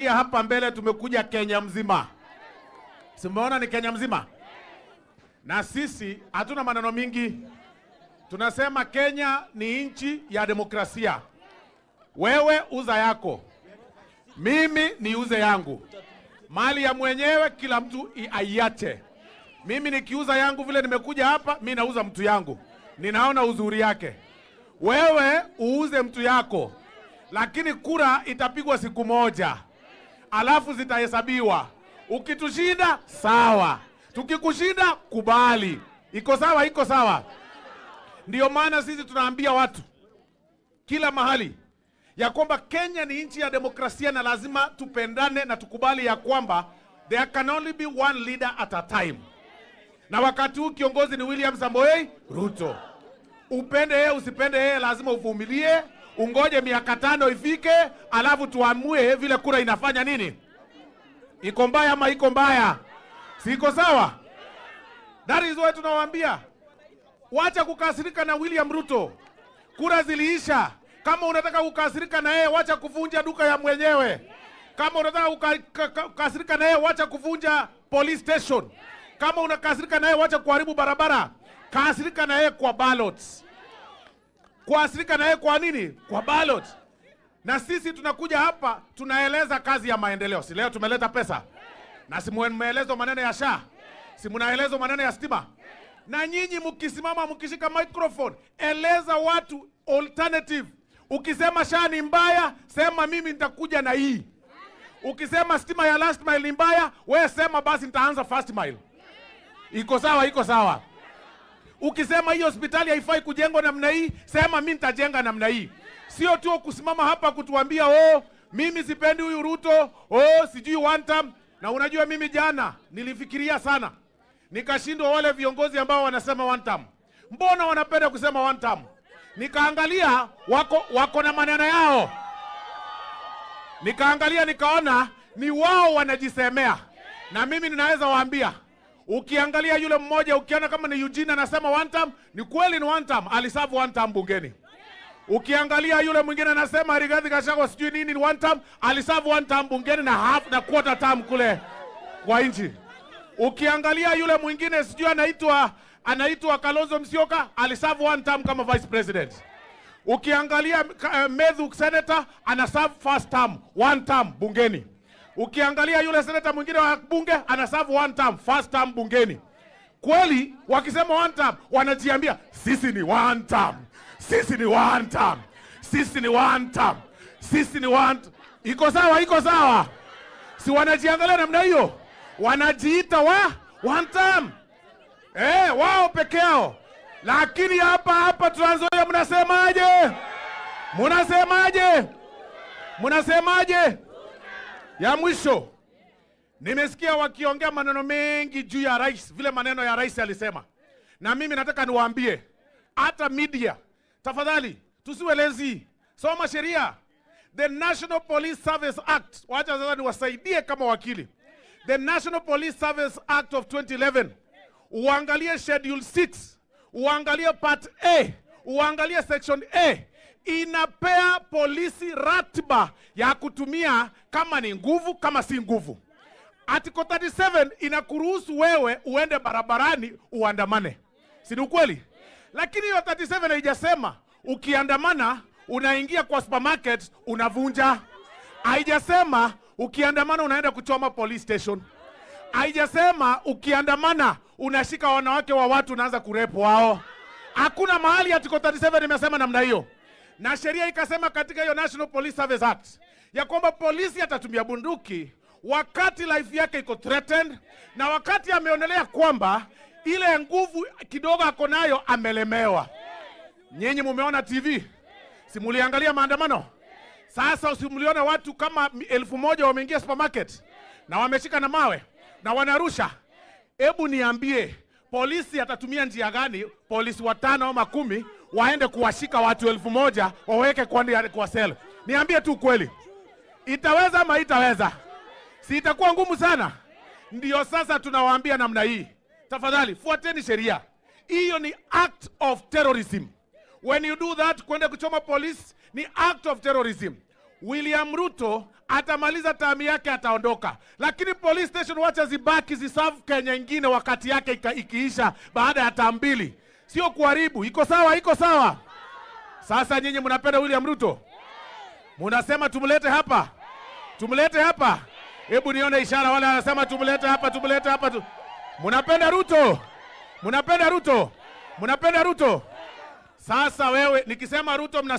Hapa mbele tumekuja Kenya mzima, si mmeona ni Kenya mzima? Na sisi hatuna maneno mingi, tunasema Kenya ni nchi ya demokrasia. Wewe uza yako, mimi niuze yangu, mali ya mwenyewe kila mtu aiache. Mimi nikiuza yangu vile nimekuja hapa, mi nauza mtu yangu, ninaona uzuri yake. Wewe uuze mtu yako, lakini kura itapigwa siku moja, alafu zitahesabiwa. Ukitushinda sawa, tukikushinda kubali. Iko sawa? Iko sawa? Ndiyo maana sisi tunaambia watu kila mahali ya kwamba Kenya ni nchi ya demokrasia na lazima tupendane na tukubali ya kwamba there can only be one leader at a time, na wakati huu kiongozi ni William Samoei Ruto. Upende yeye usipende yeye, lazima uvumilie, ungoje miaka 5 ifike, alafu tuamue vile kura inafanya nini. Iko mbaya ama iko mbaya? Si iko sawa? That is why tunawaambia wacha kukasirika na William Ruto. Kura ziliisha. Kama unataka kukasirika na yeye, wacha kuvunja duka ya mwenyewe. Kama unataka kukasirika na yeye, wacha kuvunja police station. Kama unakasirika na yeye, wacha kuharibu barabara. Kasirika na yeye kwa ballots. Kuasirika na yeye kwa nini? Kwa ballot. Na sisi tunakuja hapa tunaeleza kazi ya maendeleo. Si leo tumeleta pesa? Na si mmeelezwa maneno ya SHA? Si mnaelezwa maneno ya stima? Na nyinyi mkisimama mkishika microphone, eleza watu alternative. Ukisema SHA ni mbaya, sema mimi nitakuja na hii. Ukisema stima ya last mile ni mbaya, we sema basi nitaanza first mile. Iko sawa? Iko sawa? Ukisema hii hospitali haifai kujengwa namna hii, sema mi nitajenga namna hii. Sio tu kusimama hapa kutuambia, "Oh, mimi sipendi huyu Ruto, oh, sijui one term." Na unajua mimi jana nilifikiria sana, nikashindwa wale viongozi ambao wanasema one term, mbona wanapenda kusema one term? Nikaangalia wako na maneno yao, nikaangalia nikaona ni wao wanajisemea, na mimi ninaweza waambia, ukiangalia yule mmoja, ukiona kama ni Eugene anasema one term, ni kweli ni one term, aliserve one term bungeni. Ukiangalia yule mwingine anasema Rigathi Gachagua sijui nini ni one term, aliserve one term bungeni na half na quarter term kule kwa nchi. Ukiangalia yule mwingine sijui anaitwa Kalonzo Musyoka, aliserve one term kama vice president. Ukiangalia Methu senator ana serve first term, one term bungeni. Ukiangalia yule senator mwingine wa bunge ana serve one term, first term bungeni. Kweli wakisema one term wanajiambia sisi ni one term, sisi ni one term, sisi ni one term, sisi ni one. Iko sawa? Iko sawa? Si wanajiangalia namna hiyo, wanajiita wa one term. Eh, wao peke yao. Lakini hapa hapa Trans Nzoia mnasemaje? Mnasemaje? Mnasemaje? Ya mwisho, nimesikia wakiongea maneno mengi juu ya rais, vile maneno ya rais alisema, na mimi nataka niwaambie, hata media, tafadhali tusiwe lazy, soma sheria. The National Police Service Act, wacha sasa niwasaidie kama wakili. The National Police Service Act of 2011, uangalie schedule 6, uangalie part A, uangalie section A, inapea polisi ratiba ya kutumia kama ni nguvu, kama si nguvu. Article 37 inakuruhusu wewe uende barabarani uandamane, si ni ukweli? Lakini hiyo 37 haijasema ukiandamana unaingia kwa supermarket unavunja. Haijasema ukiandamana unaenda kuchoma police station. Haijasema ukiandamana unashika wanawake wa watu unaanza kurape wao. Hakuna mahali Article 37 imesema namna hiyo, na sheria ikasema katika hiyo National Police Service Act ya kwamba polisi atatumia bunduki wakati life yake iko threatened na wakati ameonelea kwamba ile nguvu kidogo ako nayo amelemewa. Nyinyi mumeona TV, si muliangalia maandamano? Sasa si mliona watu kama 1,000 wameingia supermarket na wameshika na mawe na wanarusha? Hebu niambie, polisi atatumia njia gani? Polisi watano ama 10 waende kuwashika watu 1,000 waweke kwa cell? Niambie tu kweli, itaweza ama itaweza? Si itakuwa ngumu sana? Ndio sasa tunawaambia namna hii, tafadhali fuateni sheria. Hiyo ni act of terrorism. When you do that, kwenda kuchoma polisi ni act of terrorism. William Ruto atamaliza term yake, ataondoka, lakini police station wacha zibaki ziserve Kenya ingine wakati yake ikiisha baada ya term 2, sio kuharibu. Iko sawa? Iko sawa? Sasa nyinyi mnapenda William Ruto? Munasema tumlete hapa, tumlete hapa. Hebu nione ishara, wale wanasema tumlete hapa, tumlete hapa tu. Munapenda Ruto? Munapenda Ruto? Munapenda Ruto? Sasa wewe, nikisema Ruto mna